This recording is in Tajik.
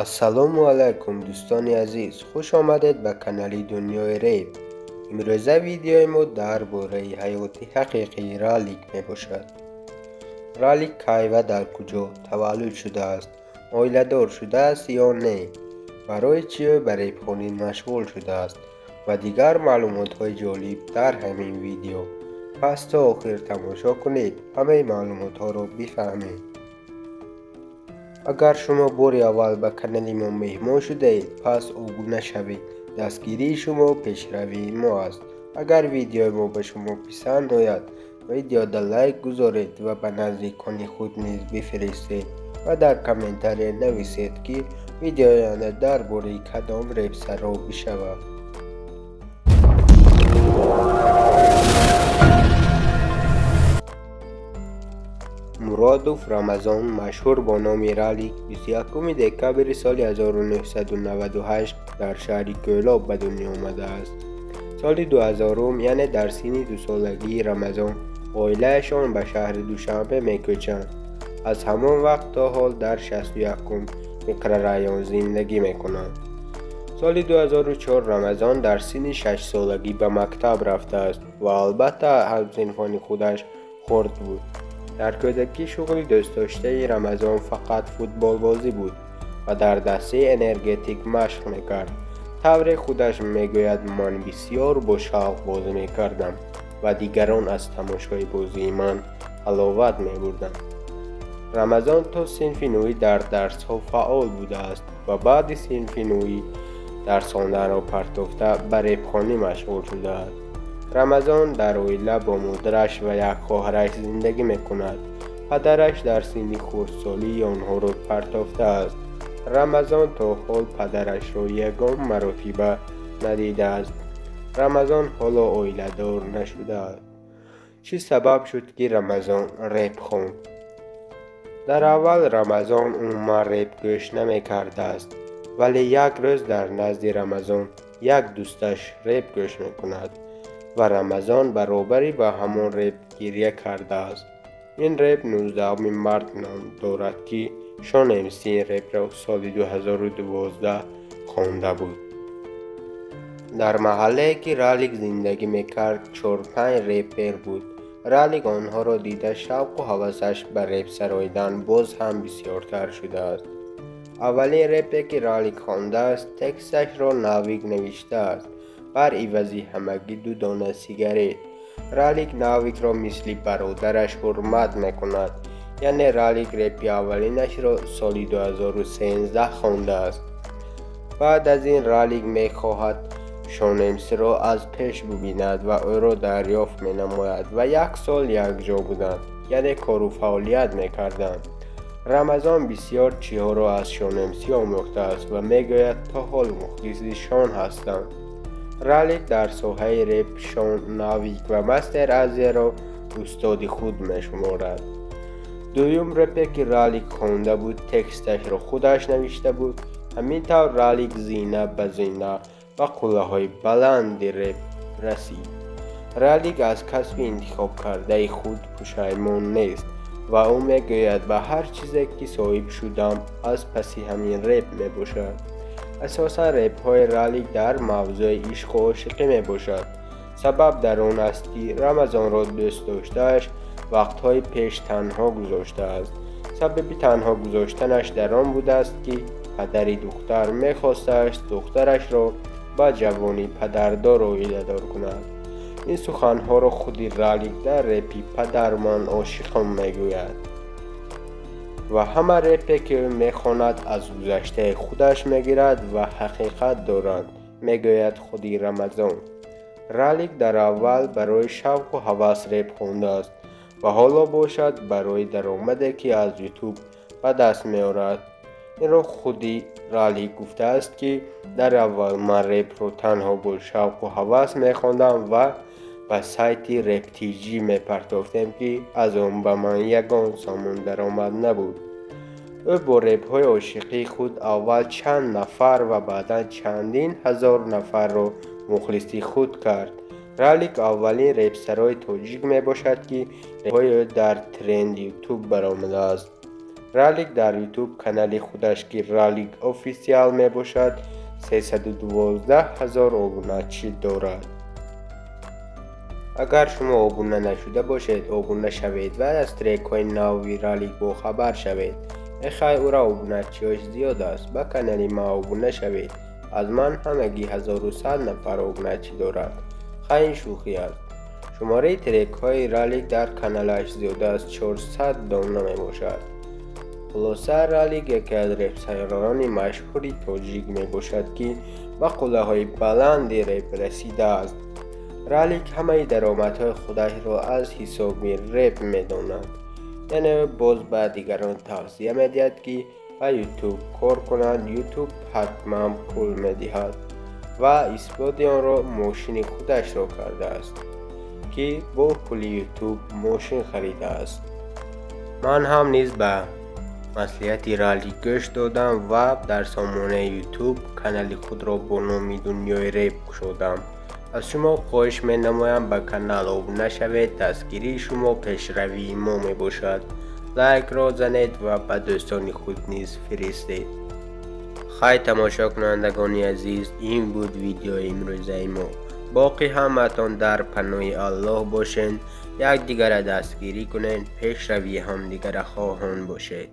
Ассалому алайкум, дӯстони азиз, хуш омадед ба канали Дунёи Реп. Имрӯза видеои мо дар бораи ҳаёти ҳақиқии Ралик мебошад. Ралик кай ва дар куҷо таваллуд шудааст, оиладор шудааст ё не, барои чӣ ӯ ба репхонӣ машғул шудааст ва дигар маълумотҳои ҷолиб дар ҳамин видео. Пас то охир тамошо кунед, ҳамаи маълумотҳоро бифаҳмед. Агар шумо бори аввал ба канали мо меҳмон шудаед, пас обуна шавед. Дастгирии шумо пешравии мо аст. Агар видеои мо ба шумо писанд ояд, видеода лайк гузоред ва ба наздикони худ низ бифиристед ва дар комментария нависед, ки видеои оянда дар бораи кадом репсаро бишавад. Муродов Рамазон, машҳур бо номи Ралик, 21 декабри соли 1998 дар шаҳри Кӯлоб ба дунё омадааст. Соли 2000, яъне дар синни дусолагии Рамазон, оилаашон ба шаҳри Душанбе мекӯчанд. Аз ҳамон вақт то ҳол дар 61 микрорайон зиндагӣ мекунанд. Соли 2004 Рамазон дар синни шашсолагӣ ба мактаб рафтааст ва албатта ҳамсинфони худаш хурд буд. Дар кӯдакӣ шуғли дӯстдоштаи Рамазон фақат футболбозӣ буд ва дар дастаи Энергетик машқ мекард. Тавре худаш мегӯяд, ман бисёр бо шавқ бозӣ мекардам ва дигарон аз тамошои бозии ман ҳаловат мебурданд. Рамазон то синфи нӯҳӣ дар дарсҳо фаъол будааст ва баъди синфи нӯҳӣ дарс хонданро партофта ба репхонӣ машғул шудааст. Рамазон дар оила бо модараш ва як хоҳараш зиндагӣ мекунад. Падараш дар синни хурдсолӣ онҳоро партофтааст. Рамазон то ҳол падарашро ягон маротиба надидааст. Рамазон ҳоло оиладор нашудааст. Чӣ сабаб шуд, ки Рамазон реп хонд? Дар аввал Рамазон умуман реп гӯш намекардааст, вале як рӯз дар назди Рамазон як дӯсташ реп гӯш мекунад ва Рамазон баробари ба ҳамон реп гиря кардааст. Ин реп 19 март ном дорад, ки Шон МС ин репро соли 2012 хонда буд. Дар маҳаллае, ки Ралик зиндагӣ мекард, чор-панҷ репер буд. Ралик онҳоро дида, шавқу ҳавасаш ба реп сароидан боз ҳам бисёртар шудааст. Аввалин репе, ки Ралик хондааст, тексташро Навик навиштааст бар ивази ҳамагӣ ду дона сигарет. Ралик Навикро мисли бародараш ҳурмат мекунад. Яъне Ралик репи аввалинашро соли 2013 хондааст. Баъд аз ин Ралик мехоҳад Шон МСро аз пеш бубинад ва ӯро дарёфт менамояд ва як сол якҷо буданд, яъне кору фаъолият мекарданд. Рамазон бисёр чиҳоро аз Шон МС омӯхтааст ва мегӯяд, то ҳол мухлиси Шон ҳастам. Ралик дар соҳаи реп Шон, Навик ва Мастер Азияро устоди худ мешуморад. Дуюм репе, ки Ралик хонда буд, тексташро худаш навишта буд. Ҳамин тавр Ралик зина ба зина ба қуллаҳои баланди реп расид. Ралик аз касби интихобкардаи худ пушаймон нест ва ӯ мегӯяд, ба ҳар чизе, ки соҳиб шудам, аз паси ҳамин реп мебошад. Асосан репҳои Ралик дар мавзӯи ишқу ошиқӣ мебошад. Сабаб дар он аст, ки Рамазонро дӯстдоштааш вақтҳои пеш танҳо гузоштааст. Сабаби танҳо гузоштанаш дар он будааст, ки падари духтар мехостааст духтарашро ба ҷавони падардор оиладор кунад. Ин суханҳоро худи Ралик дар репи «Падар, ман ошиқам» мегӯяд. Ва ҳама репе, ки ӯ мехонад, аз гузаштаи худаш мегирад ва ҳақиқат доранд, мегӯяд худи Рамазон. Ралик дар аввал барои шавқу ҳавас реп хондааст ва ҳоло бошад барои даромаде, ки аз Ютуб ба даст меорад. Инро худи Ралик гуфтааст, ки дар аввал ман репро танҳо бо шавқу ҳавас мехондам ва ба сайти Rap.tj мепартофтем, ки аз он ба ман ягон сомон даромад набуд. Ӯ бо репҳои ошиқии худ аввал чанд нафар ва баъдан чандин ҳазор нафарро мухлиси худ кард. Ралик аввалин репсарои тоҷик мебошад, ки репҳои ӯ дар тренди Ютуб баромадааст. Ралик дар Ютуб канали худаш, ки Ралик Офисиал мебошад, 312 ҳазор обуначӣ дорад. Агар шумо обуна нашуда бошед, обуна шавед ва аз трекҳои нави Ралик бохабар шавед. Эхай, ура, обуначиёш зиёд аст. Ба канали ман обуна шавед. Аз ман ҳамагӣ 1100 нафар обуначӣ дорад. Хай, ин шӯхӣ аст. Шумораи трекҳои Ралик дар каналаш зиёда аз 400 дона мебошад. Хулоса, Ралик яке аз репсарони машҳури тоҷик мебошад, ки ба қуллаҳои баланди реп расидааст. Ралик ҳамаи даромадҳои худашро аз ҳисоби реп медонад, яъне боз ба дигарон тавсия медиҳад, ки ба Ютуб кор кунанд, Ютуб ҳатман пул медиҳад, ва исботи онро мошини худашро кардааст, ки бо пули Ютуб мошин харидааст. Ман ҳам низ ба маслиҳати Ралик гӯш додам ва дар сомонаи Ютуб канали худро бо номи Дунёи реп кушодам. Аз шумо хоҳиш менамоям, ба канал обуна шавед. Дастгирии шумо пешравии мо мебошад. Лайкро занед ва ба дӯстони худ низ фиристед. Хай, тамошокунандагони азиз, ин буд видеои имрӯзаи мо. Боқӣ ҳамаатон дар паноҳи Аллоҳ бошед, якдигара дастгирӣ кунед, пешравии ҳамдигара хоҳон бошед.